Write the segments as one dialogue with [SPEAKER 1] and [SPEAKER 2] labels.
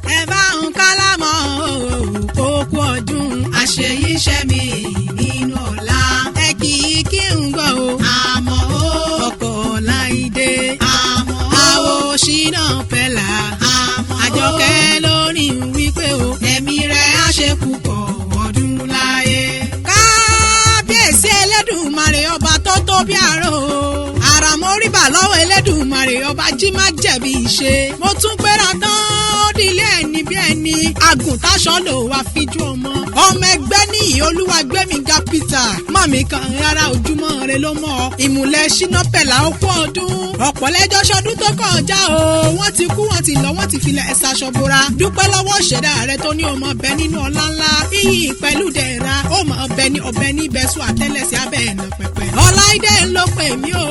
[SPEAKER 1] Ẹ bá ń kálámọ̀ òkú ọdún àṣeyíṣẹ́ mi nínú ọ̀la. Ẹ kì í kí n gbọ́ o. Àmọ́ o. Ọkọ̀ Láìdé. Àmọ́ o. Àwo ṣínà pẹ̀lá. Àmọ́ o. Àjọkẹ́ lórí wípé o. Ẹ̀mí rẹ̀ á ṣe púpọ̀ ọdún láyé. Kábíyèsí Ẹlẹ́dùmarè, ọba tó tó bí àrò. Àràmọ́ríbà lọ́wọ́ Ẹlẹ́dùmarè, ọba jí má jẹ̀bi ìṣe. Mo tún gbéra tán, ó dilé ẹni bí ẹni. Àgùntàṣọ lò wá fíjú ọmọ. Ọmọ ẹgbẹ́ ní Olúwagbémiga Peter. Mọ̀mí kan rárá, ojúmọ́ rẹ ló mọ̀. Ìmùlẹ̀ ṣínà pẹ̀lá, ó kú ọdún. Ọ̀pọ̀ lẹ́jọ́ ṣọdún tó kọjá o. Wọ́n ti kú, wọ́n ti lọ, wọ́n ti filẹ̀ ẹ̀sà ṣọ́bora. Dúpẹ́ lọ́wọ́ ṣẹ̀dá rẹ tó ní ọmọ ọbẹ̀ nínú ọlá ńlá. Iyì pẹ̀lú dẹ̀ra. Ó mọ ọbẹ̀ ní ọbẹ̀ ní bẹ́sù àtẹ́lẹsẹ̀ abẹ́ ẹ̀nà pẹ̀pẹ̀. Ọláìdé ló pè mí o.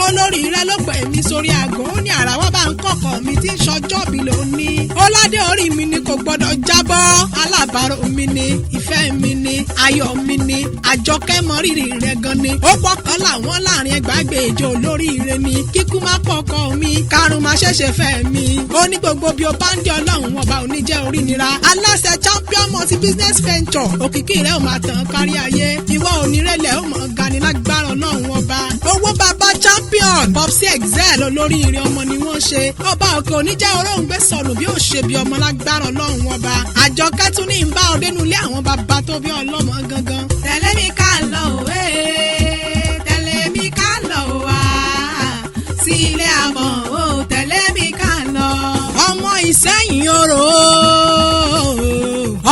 [SPEAKER 1] Olórí rẹ ló pè mí sórí aago. Ó ní àrà wá bá ń kọ̀kọ̀ mi tí ń ṣọjọ́ bí lónìí. Ọládé orí mi ni kò gbọ́dọ̀ jábọ́. Alábàárò mi ni, ìfẹ́ mi ni, ayọ̀ mi ni, Àjọkẹ́ mọ rírì rẹ̀ gan ni. Ó pọkàn làwọn láàrin ẹgbàágbèje olóríire ni. Kíkú má pọkọ mi, karùn má ṣẹ̀ṣẹ̀ fẹ́ mi. Ó ní gbogbo bí o bá ń dé, Ọlọ́run ọba ò ní jẹ́ orí nira. Aláṣẹ Champion Multi Business Venture, òkìkí rẹ̀ ò máa tàn kárí ayé. Ìwọ onírẹ̀lẹ̀ ó mọ̀ gani lágbára Ọlọ́run ọba. Owó bàbá champion, Popsi Excel, olóríire ọmọ ni wọ́n ṣe. Ọba òkè oníjẹ́ oróhùn gbé sọnù bí ó ṣe bí ọmọ lágbára Ọlọ́run ọba. Àjọkẹ́ tún ní ń bá ọdẹ nulẹ̀ àwọn bàbá tó bí ọlọ́mọ gangan. Tẹ̀lé mi ká lọ òwe, tẹ̀lé mi ká lọ wá sí ilé àmọ́ o, tẹ̀lé mi ká lọ. Ọmọ Ìsẹ́yìn orò,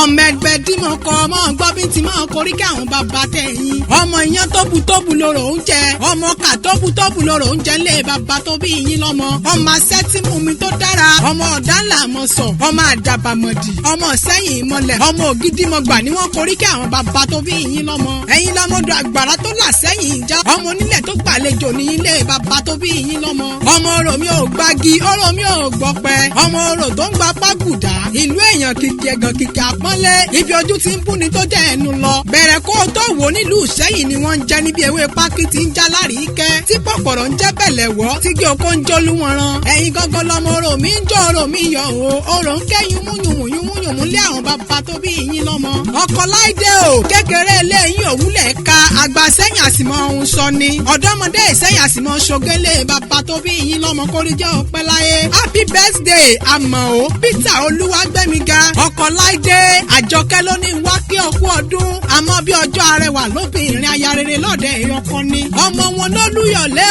[SPEAKER 1] ọmọ ẹgbẹ́ dímọ̀ kọ, ọmọ gbọ́ bí ti máa korí kí àwọn bàbá tẹ̀yìn. Ọmọ ìyẹn tóbu tóbu lóró oúnjẹ, ọmọ kà tóbu tóbu lóró oúnjẹ ńlẹ̀ bàbá tó bí yín lọ́mọ. Ọmọ asẹ́tìmù mi tó dára, ọmọ ọ̀dá ńlá mọ̀ sọ, ọmọ àdàbàmọ̀dì, ọmọ sẹ́yìn ìmọ̀lẹ̀, ọmọ ògidìmọ̀gbà ni wọ́n korí kí àwọn bàbá tó bí yín lọ́mọ. Ẹ̀yin lọ́mọdún àgbàrá tó là sẹ́yìn ìjà, ọmọ onílẹ̀ tó gbàlejò ní ilé bàbá tó bí yín lọ́mọ. Ọmọ orò mi ò gbági, orò mi ò gbọpẹ, ọmọ orò tó ń gba págùdà, ìlú èèyàn kìkì ẹ̀gàn kìkì àpọ́nlé, ibi ojú ti ń búni tó jẹ́ ẹnu lọ. Bẹ̀rẹ̀ kó o tó wò, nílùú Ìṣẹ́yìn ni wọ́n ń jẹ́ níbi ewé pákí ti ń já láríkẹ́, tí pọ̀pọ̀rọ̀ ń jẹ́ bẹ̀lẹ̀ wọ́, tí gé oko ń jólú wọn ran. Ẹ̀yin gangan lọmọ orò mi ń jó, orò mi yọ̀ o, orò ń kẹ́ yúnmúyùnmú lé àwọn bàbá tó bí yín lọ́mọ. Ọkọ̀ Láìdé o, kékeré ilé yín òwúlẹ̀ ka àgbà sẹ́yìn àsìmọ́ ohun sọ ni, ọ̀dọ́mọdé ìsẹ́yìn àsìmọ́ ṣoge lé bàbá tó bí yín lọ́mọ, kórìjẹ́ òpẹ́ láyé. Happy birthday, àmọ́ o Peter Olúwagbẹ́miga, ọkọ̀ Láìdé. Àjọkẹ́ ló ní wá kí ọkú ọdún, àmọ́ bí ọjọ́ arẹwà lóbìnrin, aya rere lọ́dẹ ọkọ ni, ọmọ wọn ló lúyọ̀lé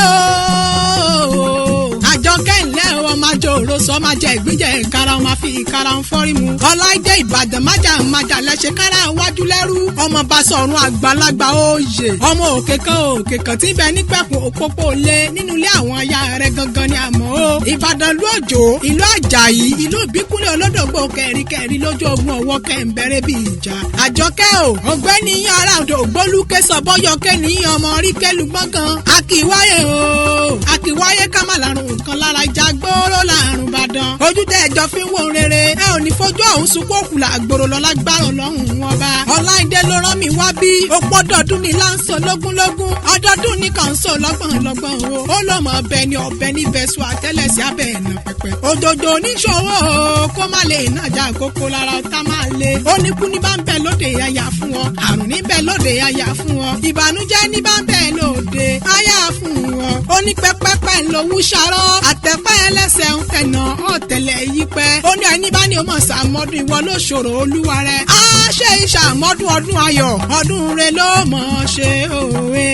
[SPEAKER 1] o. Àjọkẹ́ ńlẹ́ o, ọmọ àjòrò sọ máa jẹ ìgbíjẹ ìkara, ọmọ fi ìkara ń fọ́rí mu. Ọláìdé Ìbàdàn májà májà lẹ́sẹ̀ kára wájú lẹ́rú, ọmọ bá sọ̀run àgbàlagbà òye, ọmọ òkè kan òkè kan tí bẹ nípẹ̀kun òpópó lé nínú ilé àwọn aya rẹ̀ gangan ni. Àmọ́ o Ìbàdàn lú Òjò, ìlú Àjàyí, ìlú Ìbíkúnlẹ̀ olódògbò, kẹ̀ríkẹ̀rí lójú ogun, ọwọ́ kẹ̀ǹbẹ̀rẹ̀ bí ìjà. Àjọkẹ́ o, ọ̀gbẹ́ni ará odò ògbólúkẹ́ sọ̀bọ́yọkẹ́ ní ọmọ orí kẹlu gbọ̀ngàn. Akíwáyé o, akíwáyé ká má lárùn nǹkan lára ìjà gbóró lárùn Ìbàdàn. Ojú tẹ ẹjọ́ fi ń wo rere, ẹ ò ní fojú ọ̀hún sunkún òkú làgbòrò lọ lágbára Ọlọ́run ọba. Ọláìdé ló rán mi wá bí opó ọdọọdún ní láǹsọ lógúnlógún, ọdọọdún ní kàn ń sọ lọ́gbọ̀n lọ́gbọ̀n o. Ó lọ́mọ ọbẹ̀ ni ọbẹ̀ ní bẹ́sù àtẹ́lẹsẹ̀ abẹ́ ẹ̀nà pẹ̀pẹ̀. Òdòdó oníṣòwò kó má lè nàjà kókó lára ọ̀tá máa le. Ó ní kú ní bá ń bẹ lóde, àyà fún ọ, àrùn ní bẹ lóde, àyà fún ọ, ìbànújẹ́ ní bá ń bẹ lóde, àyà fún ọ. Ó ní pẹ́pẹ́pẹ́ ńlọ́wọ́ ṣarọ́ àtẹ̀pẹ́ ẹlẹ́sẹ̀ ń tẹ̀nà ọ̀tẹ̀lẹ̀ yí pẹ́. Ó ní ẹni bá ní o mọ̀ sàmọ́dún, ìwọ ló ṣòro olúwa rẹ̀. Á ṣe ìṣàmọ́dún, ọdún ayọ̀, ọdún rẹ ló mọ̀ ṣe òwe.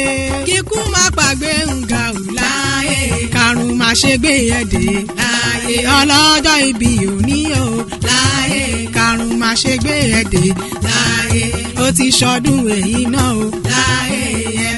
[SPEAKER 1] Kíkú má pàgbé ǹgà ò láyé, karùn má ṣe gbé ẹ̀dẹ̀ láyé, ọlọ́jọ́ ibi òní o láyé, karùn má ṣe gbé ẹ̀dẹ̀ láyé, ó ti ṣọdún èyí náà o láyé.